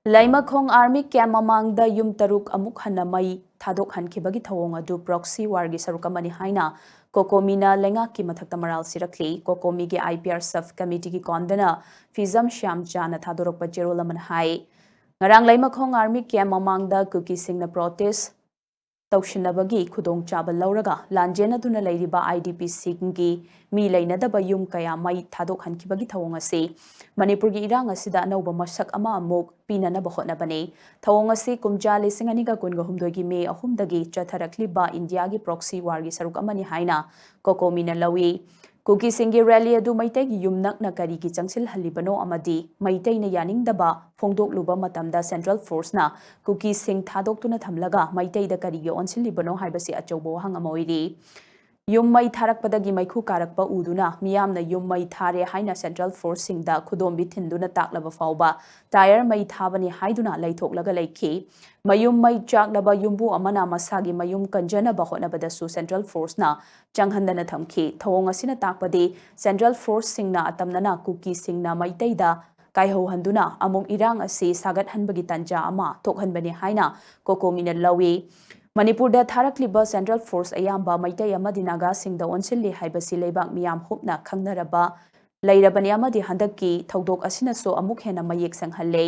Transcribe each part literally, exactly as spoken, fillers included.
ꯂꯩꯃꯈꯣꯡ army ꯀꯦꯝ ꯃꯃꯥꯡꯗ ꯌꯨꯝ ꯇꯔꯨꯛ ꯑꯃꯨꯛ ꯍꯟꯅ ꯃꯩ ꯊꯥꯗꯣꯛꯍꯟꯈꯤꯕꯒꯤ ꯊꯧꯑꯣꯡ ꯑꯗꯨ ꯄ꯭ꯔꯣꯛꯁꯤ ꯋꯥꯔꯒꯤ ꯁꯔꯨꯛ ꯑꯃꯅꯤ ꯍꯥꯏꯅ ꯀꯣꯀꯣꯃꯤꯅ ꯂꯩꯉꯥꯛꯀꯤ ꯃꯊꯛꯇ ꯃꯔꯥꯜ ꯁꯤꯔꯛꯂꯤ꯫ ꯀꯣꯀꯣꯃꯤꯒꯤ IPR sub committee ꯒꯤ convenor ꯐꯤꯖꯝ ꯁ꯭ꯌꯥꯝꯆꯥꯅ ꯊꯥꯗꯣꯔꯛꯄ ꯆꯦꯔꯣꯜ ꯑꯃꯅ ꯍꯥꯏ꯫ ꯉꯔꯥꯡ ꯂꯩꯃꯈꯣꯡ ꯑꯥꯔꯃꯤ ꯀꯦꯝ ꯃꯃꯥꯡꯗ ꯀꯨꯀꯤꯁꯤꯡꯅ protest ꯇꯧꯁꯤꯟꯅꯕꯒꯤ ꯈꯨꯗꯣꯡꯆꯥꯕ ꯂꯧꯔꯒ ꯂꯥꯟꯖꯦꯟꯅꯗꯨꯅ ꯂꯩꯔꯤꯕ IDP ꯁꯤꯡꯒꯤ ꯃꯤ ꯂꯩꯅꯗꯕ ꯌꯨꯝ ꯀꯌꯥ ꯃꯩ ꯊꯥꯗꯣꯛꯍꯟꯈꯤꯕꯒꯤ ꯊꯧꯑꯣꯡ ꯑꯁꯤ ꯃꯅꯤꯄꯨꯔꯒꯤ ꯏꯔꯥꯡ ꯑꯁꯤꯗ ꯑꯅꯧꯕ ꯃꯁꯛ ꯑꯃ ꯑꯃꯨꯛ ꯄꯤꯅꯅꯕ ꯍꯣꯠꯅꯕꯅꯤ꯫ ꯊꯧꯑꯣꯡ ꯑꯁꯤ ꯀꯨꯝꯖꯥ ꯂꯤꯁꯤꯡ ꯑꯅꯤꯒ ꯀꯨꯟꯒ ꯍꯨꯝꯗꯣꯏꯒꯤ ꯃꯦ ꯑꯍꯨꯝꯗꯒꯤ ꯆꯠꯊꯔꯛꯂꯤꯕ ꯏꯟꯗꯤꯌꯥꯒꯤ ꯄ꯭ꯔꯣꯛꯁꯤ ꯋꯥꯔꯒꯤ ꯁꯔꯨꯛ ꯑꯃꯅꯤ ꯍꯥꯏꯅ ꯀꯣꯀꯣꯃꯤꯅ ꯂꯧꯏ꯫ ꯀꯨꯀꯤꯁꯤꯡꯒꯤ ꯔꯦꯂꯤ ꯑꯗꯨ ꯃꯩꯇꯩꯒꯤ ꯌꯨꯝ ꯅꯛꯅ ꯀꯔꯤꯒꯤ ꯆꯪꯁꯤꯜꯍꯜꯂꯤꯕꯅꯣ ꯑꯃꯗꯤ ꯃꯩꯇꯩꯅ ꯌꯥꯅꯤꯡꯗꯕ ꯐꯣꯡꯗꯣꯛꯂꯨꯕ ꯃꯇꯝꯗ ꯁꯦꯟꯇ꯭ꯔꯦꯜ ꯐꯣꯔꯁꯅ ꯀꯨꯀꯤꯁꯤꯡ ꯊꯥꯗꯣꯛꯇꯨꯅ ꯊꯝꯂꯒ ꯃꯩꯇꯩꯗ ꯀꯔꯤꯒꯤ ꯑꯣꯟꯁꯤꯜꯂꯤꯕꯅꯣ ꯍꯥꯏꯕꯁꯤ ꯑꯆꯧꯕ ꯋꯥꯍꯪ ꯑꯃ ꯑꯣꯏꯔꯤ꯫ ꯌꯨꯝ ꯃꯩ ꯊꯥꯔꯛꯄꯗꯒꯤ ꯃꯩꯈꯨ ꯀꯥꯔꯛꯄ ꯎꯗꯨꯅ ꯃꯤꯌꯥꯝꯅ ꯌꯨꯝ ꯃꯩ ꯊꯥꯔꯦ ꯍꯥꯏꯅ ꯁꯦꯟꯇ꯭ꯔꯦꯜ ꯐꯣꯔꯁꯁꯤꯡꯗ ꯈꯨꯗꯣꯝꯕꯤ ꯊꯤꯟꯗꯨꯅ ꯇꯥꯛꯂꯕ ꯐꯥꯎꯕ ꯇꯥꯌꯔ ꯃꯩ ꯊꯥꯕꯅꯤ ꯍꯥꯏꯗꯨꯅ ꯂꯩꯊꯣꯛꯂꯒ ꯂꯩꯈꯤ꯫ ꯃꯌꯨꯝ ꯃꯩ ꯆꯥꯛꯂꯕ ꯌꯨꯝꯕꯨ ꯑꯃꯅ ꯃꯁꯥꯒꯤ ꯃꯌꯨꯝ ꯀꯟꯖꯅꯕ ꯍꯣꯠꯅꯕꯗꯁꯨ ꯁꯦꯟꯇ꯭ꯔꯦꯜ ꯐꯣꯔꯁꯅ ꯆꯪꯍꯟꯗꯅ ꯊꯝꯈꯤ꯫ ꯊꯧꯑꯣꯡ ꯑꯁꯤꯅ ꯇꯥꯛꯄꯗꯤ ꯁꯦꯟꯇ꯭ꯔꯦꯜ ꯐꯣꯔꯁꯁꯤꯡꯅ ꯑꯇꯝꯅꯅ ꯀꯨꯀꯤꯁꯤꯡꯅ ꯃꯩꯇꯩꯗ ꯀꯥꯏꯍꯧꯍꯟꯗꯨꯅ ꯑꯃꯨꯛ ꯏꯔꯥꯡ ꯑꯁꯤ ꯁꯥꯒꯠꯍꯟꯕꯒꯤ ꯇꯥꯟꯖꯥ ꯑꯃ ꯊꯣꯛꯍꯟꯕꯅꯤ ꯍꯥꯏꯅ ꯀꯣꯀꯣꯃꯤꯅ ꯂꯧꯏ꯫ ꯃꯅꯤꯄꯨꯔꯗ ꯊꯥꯔꯛꯂꯤꯕ ꯁꯦꯟꯇ꯭ꯔꯦꯜ ꯐꯣꯔꯁ ꯑꯌꯥꯝꯕ ꯃꯩꯇꯩ ꯑꯃꯗꯤ ꯅꯥꯒꯥꯁꯤꯡꯗ ꯑꯣꯟꯁꯤꯜꯂꯤ ꯍꯥꯏꯕꯁꯤ ꯂꯩꯕꯥꯛ ꯃꯤꯌꯥꯝ ꯍꯨꯞꯅ ꯈꯪꯅꯔꯕ ꯂꯩꯔꯕꯅꯤ ꯑꯃꯗꯤ ꯍꯟꯗꯛꯀꯤ ꯊꯧꯗꯣꯛ ꯑꯁꯤꯅꯁꯨ ꯑꯃꯨꯛ ꯍꯦꯟꯅ ꯃꯌꯦꯛ ꯁꯦꯡꯍꯜꯂꯦ꯫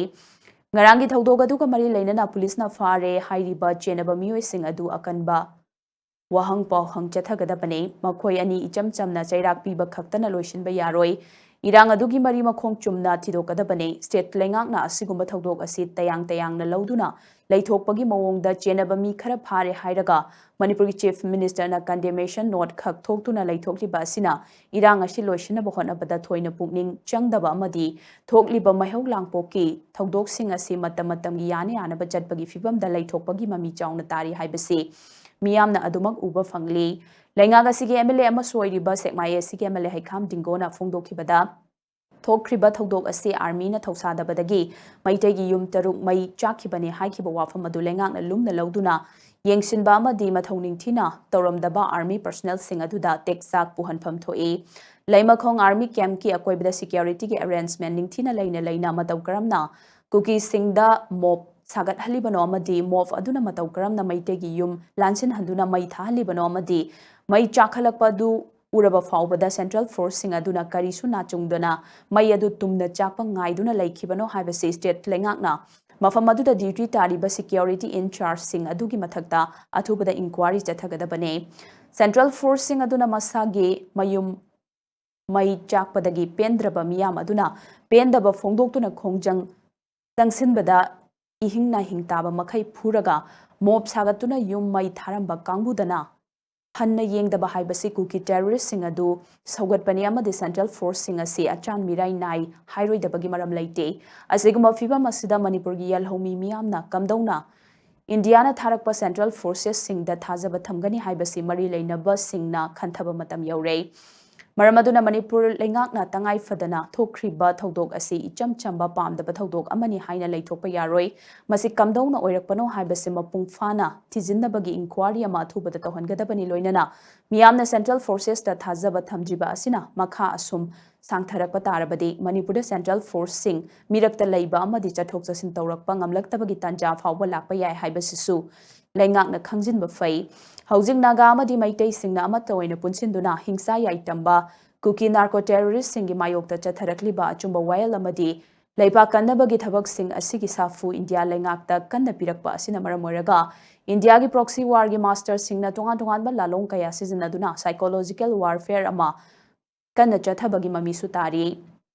ꯉꯔꯥꯡꯒꯤ ꯊꯧꯗꯣꯛ ꯑꯗꯨꯒ ꯃꯔꯤ ꯂꯩꯅꯅ ꯄꯨꯂꯤꯁꯅ ꯐꯥꯔꯦ ꯍꯥꯏꯔꯤꯕ ꯆꯦꯟꯅꯕ ꯃꯤꯑꯣꯏꯁꯤꯡ ꯑꯗꯨ ꯑꯀꯟꯕ ꯋꯥꯍꯪ ꯄꯥꯎꯍꯪ ꯆꯠꯊꯒꯗꯕꯅꯤ꯫ ꯃꯈꯣꯏ ꯑꯅꯤ ꯏꯆꯝ ꯆꯝꯅ ꯆꯩꯔꯥꯛ ꯄꯤꯕ ꯈꯛꯇꯅ ꯂꯣꯏꯁꯤꯟꯕ ꯌꯥꯔꯣꯏ꯫ ꯏꯔꯥꯡ ꯑꯗꯨꯒꯤ ꯃꯔꯤ ꯃꯈꯣꯡ ꯆꯨꯝꯅ ꯊꯤꯗꯣꯛꯀꯗꯕꯅꯤ꯫ ꯁ꯭ꯇꯦꯠ ꯂꯩꯉꯥꯛꯅ ꯑꯁꯤꯒꯨꯝꯕ ꯊꯧꯗꯣꯛ ꯑꯁꯤ ꯇꯌꯥꯡ ꯇꯌꯥꯡꯅ ꯂꯧꯗꯨꯅ ꯂꯩꯊꯣꯛꯄꯒꯤ ꯃꯑꯣꯡꯗ ꯆꯦꯟꯅꯕ ꯃꯤ ꯈꯔ ꯐꯥꯔꯦ ꯍꯥꯏꯔꯒ ꯃꯅꯤꯄꯨꯔꯒꯤ ꯆꯤꯐ ꯃꯤꯅꯤꯁꯇꯔꯅ ꯀꯟꯗꯦꯃꯦꯁꯟ ꯅꯣꯠ ꯈꯛ ꯊꯣꯛꯇꯨꯅ ꯂꯩꯊꯣꯛꯂꯤꯕ ꯑꯁꯤꯅ ꯏꯔꯥꯡ ꯑꯁꯤ ꯂꯣꯏꯁꯤꯟꯅꯕ ꯍꯣꯠꯅꯕꯗ ꯊꯣꯏꯅ ꯄꯨꯛꯅꯤꯡ ꯆꯪꯗꯕ ꯑꯃꯗꯤ ꯊꯣꯛꯂꯤꯕ ꯃꯩꯍꯧ ꯂꯥꯡꯄꯣꯛꯀꯤ ꯊꯧꯗꯣꯛꯁꯤꯡ ꯑꯁꯤ ꯃꯇꯝ ꯃꯇꯝꯒꯤ ꯌꯥꯅ ꯌꯥꯅꯕ ꯆꯠꯄꯒꯤ ꯐꯤꯕꯝꯗ ꯂꯩꯊꯣꯛꯄꯒꯤ ꯃꯃꯤ ꯆꯥꯎꯅ ꯇꯥꯔꯤ ꯍꯥꯏꯕꯁꯤ ꯃꯤꯌꯥꯝꯅ ꯑꯗꯨꯃꯛ ꯎꯕ ꯐꯪꯂꯤ꯫ ꯂꯩꯉꯥꯛ ꯑꯁꯤꯒꯤ MLA ꯑꯃꯁꯨ ꯑꯣꯏꯔꯤꯕ ꯁꯦꯛꯃꯥꯏ ACꯒꯤ MLA ꯍꯩꯈꯥꯝ ꯗꯤꯡꯒꯣꯅ ꯐꯣꯡꯗꯣꯛꯈꯤꯕꯗ, ꯊꯣꯛꯈ꯭ꯔꯤꯕ ꯊꯧꯗꯣꯛ ꯑꯁꯤ ꯑꯥꯔꯃꯤꯅ ꯊꯧꯁꯥꯗꯕꯗꯒꯤ ꯃꯩꯇꯩꯒꯤ ꯌꯨꯝ ꯇꯔꯨꯛ ꯃꯩ ꯆꯥꯛꯈꯤꯕꯅꯤ ꯍꯥꯏꯈꯤꯕ ꯋꯥꯐꯝ ꯑꯗꯨ ꯂꯩꯉꯥꯛꯅ ꯂꯨꯝꯅ ꯂꯧꯗꯨꯅ ꯌꯦꯡꯁꯤꯟꯕ ꯑꯃꯗꯤ ꯃꯊꯧ ꯅꯤꯡꯊꯤꯅ ꯇꯧꯔꯝꯗꯕ ꯑꯥꯔꯃꯤ ꯄꯔꯁꯅꯦꯜꯁꯤꯡ ꯑꯗꯨꯗ ꯇꯦꯛꯆꯥꯛ ꯄꯨꯍꯟꯐꯝ ꯊꯣꯛꯏ꯫ ꯂꯩꯃꯈꯣꯡ ꯑꯥꯔꯃꯤ ꯀꯦꯝꯞꯀꯤ ꯑꯀꯣꯏꯕꯗ ꯁꯦꯀ꯭ꯌꯨꯔꯤꯇꯤꯒꯤ ꯑꯦꯔꯦꯟꯖꯃꯦꯟ ꯅꯤꯡꯊꯤꯅ ꯂꯩꯅ ꯂꯩꯅ ꯃꯇꯧ ꯀꯔꯝꯅ ꯀꯨꯀꯤꯁꯤꯡꯗ ꯃꯣꯞ ꯁꯥꯒꯠꯍꯜꯂꯤꯕꯅꯣ ꯑꯃꯗꯤ ꯃꯣꯞ ꯑꯗꯨꯅ ꯃꯇꯧ ꯀꯔꯝꯅ ꯃꯩꯇꯩꯒꯤ ꯌꯨꯝ ꯂꯥꯟꯁꯤꯟꯍꯟꯗꯨꯅ ꯃꯩ ꯊꯥꯍꯜꯂꯤꯕꯅꯣ ꯑꯃꯗꯤ ꯃꯩ ꯆꯥꯛꯈꯠꯂꯛꯄ ꯑꯗꯨ ꯎꯔꯕ ꯐꯥꯎꯕꯗ ꯁꯦꯟꯇ꯭ꯔꯦꯜ ꯐꯣꯔꯁꯁꯤꯡ ꯑꯗꯨꯅ ꯀꯔꯤꯁꯨ ꯅꯥꯆꯨꯡꯗꯅ ꯃꯩ ꯑꯗꯨ ꯇꯨꯝꯅ ꯆꯥꯛꯄ ꯉꯥꯏꯗꯨꯅ ꯂꯩꯈꯤꯕꯅꯣ ꯍꯥꯏꯕꯁꯤ ꯁ꯭ꯇꯦꯠ ꯂꯩꯉꯥꯛꯅ ꯃꯐꯝ ꯑꯗꯨꯗ ꯗ꯭ꯌꯨꯇꯤ ꯇꯥꯔꯤꯕ ꯁꯤꯀ꯭ꯌꯣꯔꯤꯇꯤ ꯏꯟ ꯆꯥꯔꯖꯁꯤꯡ ꯑꯗꯨꯒꯤ ꯃꯊꯛꯇ ꯑꯊꯨꯕꯗ ꯏꯟꯀ꯭ꯋꯥꯔꯤ ꯆꯠꯊꯒꯗꯕꯅꯤ꯫ ꯁꯦꯟꯇ꯭ꯔꯦꯜ ꯐꯣꯔꯁꯁꯤꯡ ꯑꯗꯨꯅ ꯃꯁꯥꯒꯤ ꯃꯌꯨꯝ ꯃꯩ ꯆꯥꯛꯄꯗꯒꯤ ꯄꯦꯟꯗ꯭ꯔꯕ ꯃꯤꯌꯥꯝ ꯑꯗꯨꯅ ꯄꯦꯟꯗꯕ ꯐꯣꯡꯗꯣꯛꯇꯨꯅ ꯈꯣꯡꯖꯪ ꯆꯪꯁꯤꯟꯕꯗ ꯏꯍꯤꯡ ꯅꯥꯍꯤꯡ ꯇꯥꯕ ꯃꯈꯩ ꯐꯨꯔꯒ ꯃꯣꯞ ꯁꯥꯒꯠꯇꯨꯅ ꯌꯨꯝ ꯃꯩ ꯊꯥꯔꯝꯕ ꯀꯥꯡꯕꯨꯗꯅ ꯍꯟꯅ ꯌꯦꯡꯗꯕ ꯍꯥꯏꯕꯁꯤ ꯀꯨꯀꯤ ꯇꯦꯔꯣꯔꯤꯁꯁꯤꯡ ꯑꯗꯨ ꯁꯧꯒꯠꯄꯅꯤ ꯑꯃꯗꯤ ꯁꯦꯟꯇ꯭ꯔꯦꯜ ꯐꯣꯔꯁꯁꯤꯡ ꯑꯁꯤ ꯑꯆꯥꯟ ꯃꯤꯔꯥꯏ ꯅꯥꯏ ꯍꯥꯏꯔꯣꯏꯗꯕꯒꯤ ꯃꯔꯝ ꯂꯩꯇꯦ꯫ ꯑꯁꯤꯒꯨꯝꯕ ꯐꯤꯕꯝ ꯑꯁꯤꯗ ꯃꯅꯤꯄꯨꯔꯒꯤ ꯌꯦꯜꯍꯧꯃꯤ ꯃꯤꯌꯥꯝꯅ ꯀꯝꯗꯧꯅ ꯏꯟꯗꯤꯌꯥꯅ ꯊꯥꯔꯛꯄ ꯁꯦꯟꯇ꯭ꯔꯦꯜ ꯐꯣꯔꯁꯦꯁꯁꯤꯡꯗ ꯊꯥꯖꯕ ꯊꯝꯒꯅꯤ ꯍꯥꯏꯕꯁꯤ ꯃꯔꯤ ꯂꯩꯅꯕꯁꯤꯡꯅ ꯈꯟꯊꯕ ꯃꯇꯝ ꯌꯧꯔꯦ꯫ ꯃꯔꯝ ꯑꯗꯨꯅ ꯃꯅꯤꯄꯨꯔ ꯂꯩꯉꯥꯛꯅ ꯇꯉꯥꯏ ꯐꯗꯅ ꯊꯣꯛꯈ꯭ꯔꯤꯕ ꯊꯧꯗꯣꯛ ꯑꯁꯤ ꯏꯆꯝ ꯆꯝꯕ ꯄꯥꯝꯗꯕ ꯊꯧꯗꯣꯛ ꯑꯃꯅꯤ ꯍꯥꯏꯅ ꯂꯩꯊꯣꯛꯄ ꯌꯥꯔꯣꯏ꯫ ꯃꯁꯤ ꯀꯝꯗꯧꯅ ꯑꯣꯏꯔꯛꯄꯅꯣ ꯍꯥꯏꯕꯁꯤ ꯃꯄꯨꯡ ꯐꯥꯅ ꯊꯤꯖꯤꯟꯅꯕꯒꯤ ꯏꯟꯀ꯭ꯋꯥꯔꯤ ꯑꯃ ꯑꯊꯨꯕꯗ ꯇꯧꯍꯟꯒꯗꯕꯅꯤ꯫ ꯂꯣꯏꯅꯅ ꯃꯤꯌꯥꯝꯅ ꯁꯦꯟꯇ꯭ꯔꯦꯜ ꯐꯣꯔꯁꯦꯁꯇ ꯊꯥꯖꯕ ꯊꯝꯗ꯭ꯔꯤꯕ ꯑꯁꯤꯅ ꯃꯈꯥ ꯑꯁꯨꯝ ꯁꯥꯡꯊꯔꯛꯄ ꯇꯥꯔꯕꯗꯤ ꯃꯅꯤꯄꯨꯔꯗ ꯁꯦꯟꯇ꯭ꯔꯦꯜ ꯐꯣꯔꯁꯁꯤꯡ ꯃꯤꯔꯛꯇ ꯂꯩꯕ ꯑꯃꯗꯤ ꯆꯠꯊꯣꯛ ꯆꯠꯁꯤꯟ ꯇꯧꯔꯛꯄ ꯉꯝꯂꯛꯇꯕꯒꯤ ꯇꯥꯟꯖꯥ ꯐꯥꯎꯕ ꯂꯥꯛꯄ ꯌꯥꯏ ꯍꯥꯏꯕꯁꯤꯁꯨ ꯂꯩꯉꯥꯛꯅ ꯈꯪꯖꯤꯟꯕ ꯐꯩ꯫ ꯍꯧꯖꯤꯛ ꯅꯥꯒꯥ ꯑꯃꯗꯤ ꯃꯩꯇꯩꯁꯤꯡꯅ ꯑꯃꯠꯇ ꯑꯣꯏꯅ ꯄꯨꯟꯁꯤꯟꯗꯨꯅ ꯍꯤꯡꯁꯥ ꯌꯥꯏꯇꯝꯕ ꯀꯨꯀꯤ ꯅꯥꯔꯀꯣ ꯇꯦꯔꯣꯔꯤꯁꯁꯤꯡꯒꯤ ꯃꯥꯌꯣꯛꯇ ꯆꯠꯊꯔꯛꯂꯤꯕ ꯑꯆꯨꯝꯕ ꯋꯥꯌꯦꯜ ꯑꯃꯗꯤ ꯂꯩꯕꯥꯛ ꯀꯟꯅꯕꯒꯤ ꯊꯕꯛꯁꯤꯡ ꯑꯁꯤꯒꯤ ꯁꯥꯐꯨ ꯏꯟꯗꯤꯌꯥ ꯂꯩꯉꯥꯛꯇ ꯀꯟꯅ ꯄꯤꯔꯛꯄ ꯑꯁꯤꯅ ꯃꯔꯝ ꯑꯣꯏꯔꯒ ꯏꯟꯗꯤꯌꯥꯒꯤ ꯄ꯭ꯔꯣꯛꯁꯤ ꯋꯥꯔꯒꯤ ꯃꯥꯁꯇꯔꯁꯤꯡꯅ ꯇꯣꯉꯥꯟ ꯇꯣꯉꯥꯟꯕ ꯂꯥꯂꯣꯡ ꯀꯌꯥ ꯁꯤꯖꯤꯟꯅꯗꯨꯅ ꯁꯥꯏꯀꯣꯂꯣꯖꯤꯀꯦꯜ ꯋꯥꯔꯐꯦꯌꯔ ꯑꯃ ꯀꯟꯅ ꯆꯠꯊꯕꯒꯤ ꯃꯃꯤꯁꯨ ꯇꯥꯔꯤ꯫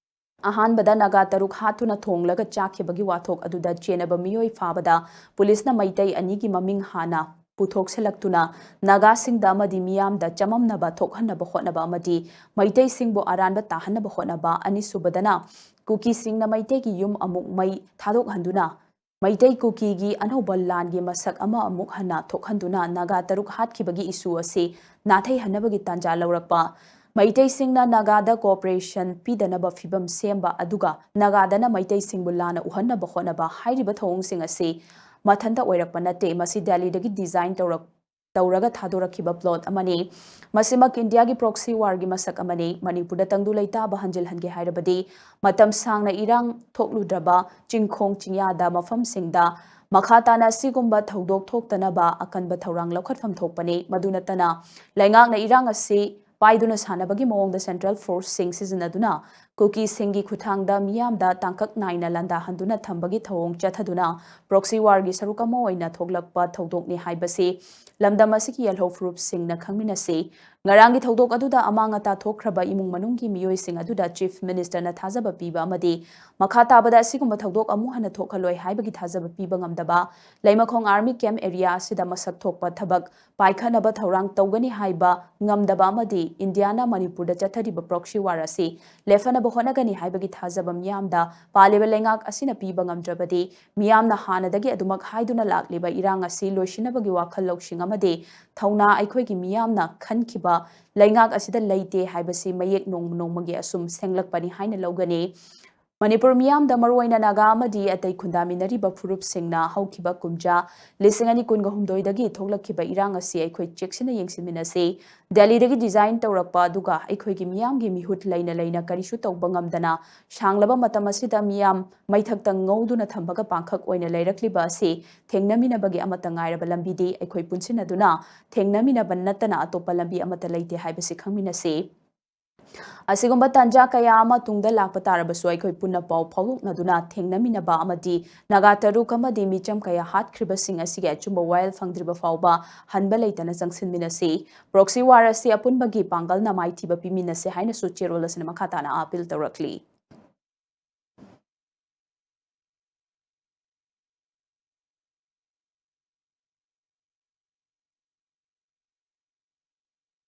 ꯑꯍꯥꯟꯕꯗ ꯅꯥꯒꯥ ꯇꯔꯨꯛ ꯍꯥꯠꯇꯨꯅ ꯊꯣꯡꯂꯒ ꯆꯥꯈꯤꯕꯒꯤ ꯋꯥꯊꯣꯛ ꯑꯗꯨꯗ ꯆꯦꯟꯅꯕ ꯃꯤꯑꯣꯏ ꯐꯥꯕꯗ ꯄꯨꯂꯤꯁꯅ ꯃꯩꯇꯩ ꯑꯅꯤꯒꯤ ꯃꯃꯤꯡ ꯍꯥꯟꯅ ꯄꯨꯊꯣꯛꯁꯤꯜꯂꯛꯇꯨꯅ ꯅꯥꯒꯥꯁꯤꯡꯗ ꯑꯃꯗꯤ ꯃꯤꯌꯥꯝꯗ ꯆꯃꯝꯅꯕ ꯊꯣꯛꯍꯟꯅꯕ ꯍꯣꯠꯅꯕ ꯑꯃꯗꯤ ꯃꯩꯇꯩꯁꯤꯡꯕꯨ ꯑꯔꯥꯟꯕ ꯇꯥꯍꯟꯅꯕ ꯍꯣꯠꯅꯕ, ꯑꯅꯤꯁꯨꯕꯗꯅ ꯀꯨꯀꯤꯁꯤꯡꯅ ꯃꯩꯇꯩꯒꯤ ꯌꯨꯝ ꯑꯃꯨꯛ ꯃꯩ ꯊꯥꯗꯣꯛꯍꯟꯗꯨꯅ ꯃꯩꯇꯩ ꯀꯨꯀꯤꯒꯤ ꯑꯅꯧꯕ ꯂꯥꯟꯒꯤ ꯃꯁꯛ ꯑꯃ ꯑꯃꯨꯛ ꯍꯟꯅ ꯊꯣꯛꯍꯟꯗꯨꯅ ꯅꯥꯒꯥ ꯇꯔꯨꯛ ꯍꯥꯠꯈꯤꯕꯒꯤ ꯏꯁꯨ ꯑꯁꯤ ꯅꯥꯊꯩꯍꯟꯅꯕꯒꯤ ꯇꯥꯟꯖꯥ ꯂꯧꯔꯛꯄ꯫ ꯃꯩꯇꯩꯁꯤꯡꯅ ꯅꯥꯒꯥꯗ ꯀꯣꯑꯣꯄꯔꯦꯁꯟ ꯄꯤꯗꯅꯕ ꯐꯤꯕꯝ ꯁꯦꯝꯕ, ꯑꯗꯨꯒ ꯅꯥꯒꯥꯗꯅ ꯃꯩꯇꯩꯁꯤꯡꯕꯨ ꯂꯥꯟꯅ ꯎꯍꯟꯅꯕ ꯍꯣꯠꯅꯕ ꯍꯥꯏꯔꯤꯕ ꯊꯧꯑꯣꯡꯁꯤꯡ ꯑꯁꯤ ꯃꯊꯟꯇ ꯑꯣꯏꯔꯛꯄ ꯅꯠꯇꯦ꯫ ꯃꯁꯤ ꯗꯦꯜꯂꯤꯗꯒꯤ ꯗꯤꯖꯥꯏꯟ ꯇꯧꯔꯛ ꯇꯧꯔꯒ ꯊꯥꯗꯣꯔꯛꯈꯤꯕ ꯄ꯭ꯂꯣꯠ ꯑꯃꯅꯤ꯫ ꯃꯁꯤꯃꯛ ꯏꯟꯗꯤꯌꯥꯒꯤ ꯄ꯭ꯔꯣꯛꯁꯤ ꯋꯥꯔꯒꯤ ꯃꯁꯛ ꯑꯃꯅꯤ꯫ ꯃꯅꯤꯄꯨꯔꯗ ꯇꯪꯗꯨ ꯂꯩꯇꯥꯕ ꯍꯟꯖꯤꯜꯍꯟꯒꯦ ꯍꯥꯏꯔꯕꯗꯤ ꯃꯇꯝ ꯁꯥꯡꯅ ꯏꯔꯥꯡ ꯊꯣꯛꯂꯨꯗ꯭ꯔꯕ ꯆꯤꯡꯈꯣꯡ ꯆꯤꯡꯌꯥꯗ ꯃꯐꯝꯁꯤꯡꯗ ꯃꯈꯥ ꯇꯥꯅ ꯑꯁꯤꯒꯨꯝꯕ ꯊꯧꯗꯣꯛ ꯊꯣꯛꯇꯅꯕ ꯑꯀꯟꯕ ꯊꯧꯔꯥꯡ ꯂꯧꯈꯠꯐꯝ ꯊꯣꯛꯄꯅꯤ꯫ ꯃꯗꯨ ꯅꯠꯇꯅ ꯂꯩꯉꯥꯛꯅ ꯏꯔꯥꯡ ꯑꯁꯤ ꯄꯥꯏꯗꯨꯅ ꯁꯥꯟꯅꯕꯒꯤ ꯃꯑꯣꯡꯗ ꯁꯦꯟꯇ꯭ꯔꯦꯜ ꯐꯣꯔꯁꯁꯤꯡ ꯁꯤꯖꯤꯟꯅꯗꯨꯅ ꯀꯨꯀꯤꯁꯤꯡꯒꯤ ꯈꯨꯠꯊꯥꯡꯗ ꯃꯤꯌꯥꯝꯗ ꯇꯥꯡꯀꯛ ꯅꯥꯏꯅ ꯂꯥꯟꯗꯥꯍꯟꯗꯨꯅ ꯊꯝꯕꯒꯤ ꯊꯧꯑꯣꯡ ꯆꯠꯊꯗꯨꯅ ꯄ꯭ꯔꯣꯛꯁꯤ ꯋꯥꯔꯒꯤ ꯁꯔꯨꯛ ꯑꯃ ꯑꯣꯏꯅ ꯊꯣꯛꯂꯛꯄ ꯊꯧꯗꯣꯛꯅꯤ ꯍꯥꯏꯕꯁꯤ ꯂꯝꯗꯝ ꯑꯁꯤꯒꯤ ꯌꯦꯜꯍꯧ ꯐꯨꯔꯨꯞꯁꯤꯡꯅ ꯈꯪꯃꯤꯟꯅꯁꯤ꯫ ꯉꯔꯥꯡꯒꯤ ꯊꯧꯗꯣꯛ ꯑꯗꯨꯗ ꯑꯃꯥꯡ ꯑꯇꯥ ꯊꯣꯛꯈ꯭ꯔꯕ ꯏꯃꯨꯡ ꯃꯅꯨꯡꯒꯤ ꯃꯤꯑꯣꯏꯁꯤꯡ ꯑꯗꯨꯗ ꯆꯤꯐ ꯃꯤꯅꯤꯁꯇꯔꯅ ꯊꯥꯖꯕ ꯄꯤꯕ ꯑꯃꯗꯤ ꯃꯈꯥ ꯇꯥꯕꯗ ꯑꯁꯤꯒꯨꯝꯕ ꯊꯧꯗꯣꯛ ꯑꯃꯨꯛ ꯍꯟꯅ ꯊꯣꯛꯍꯜꯂꯣꯏ ꯍꯥꯏꯕꯒꯤ ꯊꯥꯖꯕ ꯄꯤꯕ ꯉꯝꯗꯕ, ꯂꯩꯃꯈꯣꯡ ꯑꯥꯔꯃꯤ ꯀꯦꯝꯞ ꯑꯦꯔꯤꯌꯥ ꯑꯁꯤꯗ ꯃꯁꯛ ꯊꯣꯛꯄ ꯊꯕꯛ ꯄꯥꯏꯈꯠꯅꯕ ꯊꯧꯔꯥꯡ ꯇꯧꯒꯅꯤ ꯍꯥꯏꯕ ꯉꯝꯗꯕ ꯑꯃꯗꯤ ꯏꯟꯗꯤꯌꯥꯅ ꯃꯅꯤꯄꯨꯔꯗ ꯆꯠꯊꯔꯤꯕ ꯄ꯭ꯔꯣꯛꯁꯤ ꯋꯥꯔ ꯑꯁꯤ ꯂꯦꯞꯍꯟꯅꯕ ꯍꯣꯠꯅꯒꯅꯤ ꯍꯥꯏꯕꯒꯤ ꯊꯥꯖꯕ ꯃꯤꯌꯥꯝꯗ ꯄꯥꯜꯂꯤꯕ ꯂꯩꯉꯥꯛ ꯑꯁꯤꯅ ꯄꯤꯕ ꯉꯝꯗ꯭ꯔꯕꯗꯤ, ꯃꯤꯌꯥꯝꯅ ꯍꯥꯟꯅꯗꯒꯤ ꯑꯗꯨꯃꯛ ꯍꯥꯏꯗꯨꯅ ꯂꯥꯛꯂꯤꯕ ꯏꯔꯥꯡ ꯑꯁꯤ ꯂꯣꯏꯁꯤꯟꯅꯕꯒꯤ ꯋꯥꯈꯜ ꯂꯧꯁꯤꯡ ꯑꯃꯗꯤ ꯊꯧꯅꯥ ꯑꯩꯈꯣꯏꯒꯤ ꯃꯤꯌꯥꯝꯅ ꯈꯟꯈꯤꯕ ꯂꯩꯉꯥꯛ ꯑꯁꯤꯗ ꯂꯩꯇꯦ ꯍꯥꯏꯕꯁꯤ ꯃꯌꯦꯛ ꯅꯣꯡꯃ ꯅꯣꯡꯃꯒꯤ ꯑꯁꯨꯝ ꯁꯦꯡꯂꯛꯄꯅꯤ ꯍꯥꯏꯅ ꯂꯧꯒꯅꯤ꯫ ꯃꯅꯤꯄꯨꯔ ꯃꯤꯌꯥꯝꯗ, ꯃꯔꯨꯑꯣꯏꯅ ꯅꯥꯒꯥ ꯑꯃꯗꯤ ꯑꯇꯩ ꯈꯨꯟꯗꯥꯃꯤꯟꯅꯔꯤꯕ ꯐꯨꯔꯨꯞꯁꯤꯡꯅ ꯍꯧꯈꯤꯕ ꯀꯨꯝꯖꯥ ꯂꯤꯁꯤꯡ ꯑꯅꯤ ꯀꯨꯟꯒ ꯍꯨꯝꯗꯣꯏꯗꯒꯤ ꯊꯣꯛꯂꯛꯈꯤꯕ ꯏꯔꯥꯡ ꯑꯁꯤ ꯑꯩꯈꯣꯏ ꯆꯦꯛꯁꯤꯟꯅ ꯌꯦꯡꯁꯤꯟꯃꯤꯟꯅꯁꯤ꯫ ꯗꯦꯜꯂꯤꯗꯒꯤ ꯗꯤꯖꯥꯏꯟ ꯇꯧꯔꯛꯄ ꯑꯗꯨꯒ ꯑꯩꯈꯣꯏꯒꯤ ꯃꯤꯌꯥꯝꯒꯤ ꯃꯤꯍꯨꯠ ꯂꯩꯅ ꯂꯩꯅ ꯀꯔꯤꯁꯨ ꯇꯧꯕ ꯉꯝꯗꯅ ꯁꯥꯡꯂꯕ ꯃꯇꯝ ꯑꯁꯤꯗ ꯃꯤꯌꯥꯝ ꯃꯩꯊꯛꯇ ꯉꯧꯗꯨꯅ ꯊꯝꯕꯒ ꯄꯥꯡꯈꯛ ꯑꯣꯏꯅ ꯂꯩꯔꯛꯂꯤꯕ ꯑꯁꯤ ꯊꯦꯡꯅꯃꯤꯟꯅꯕꯒꯤ ꯑꯃꯠꯇ ꯉꯥꯏꯔꯕ ꯂꯝꯕꯤꯗꯤ ꯑꯩꯈꯣꯏ ꯄꯨꯟꯁꯤꯟꯅꯗꯨꯅ ꯊꯦꯡꯅꯃꯤꯟꯅꯕ ꯅꯠꯇꯅ ꯑꯇꯣꯞꯄ ꯂꯝꯕꯤ ꯑꯃꯠꯇ ꯂꯩꯇꯦ ꯍꯥꯏꯕꯁꯤ ꯈꯪꯃꯤꯟꯅꯁꯤ꯫ ꯑꯁꯤꯒꯨꯝꯕ ꯇꯥꯟꯖꯥ ꯀꯌꯥ ꯑꯃ ꯇꯨꯡꯗ ꯂꯥꯛꯄ ꯇꯥꯔꯕꯁꯨ ꯑꯩꯈꯣꯏ ꯄꯨꯟꯅ ꯄꯥꯎ ꯐꯥꯎꯗꯣꯛꯅꯗꯨꯅ ꯊꯦꯡꯅꯃꯤꯟꯅꯕ ꯑꯃꯗꯤ ꯅꯥꯒꯥ ꯇꯔꯨꯛ ꯑꯃꯗꯤ ꯃꯤꯆꯝ ꯀꯌꯥ ꯍꯥꯠꯈ꯭ꯔꯤꯕꯁꯤꯡ ꯑꯁꯤꯒꯤ ꯑꯆꯨꯝꯕ ꯋꯥꯌꯦꯜ ꯐꯪꯗ꯭ꯔꯤꯕ ꯐꯥꯎꯕ ꯍꯟꯕ ꯂꯩꯇꯅ ꯆꯪꯁꯤꯟꯃꯤꯟꯅꯁꯤ꯫ ꯄ꯭ꯔꯣꯛꯁꯤ ꯋꯥꯔ ꯑꯁꯤ ꯑꯄꯨꯟꯕꯒꯤ ꯄꯥꯡꯒꯜꯅ ꯃꯥꯏꯊꯤꯕ ꯄꯤꯃꯤꯟꯅꯁꯤ ꯍꯥꯏꯅꯁꯨ ꯆꯦꯔꯣꯜ ꯑꯁꯤꯅ ꯃꯈꯥ ꯇꯥꯅ ꯑꯥꯄꯤꯜ ꯇꯧꯔꯛꯂꯤ꯫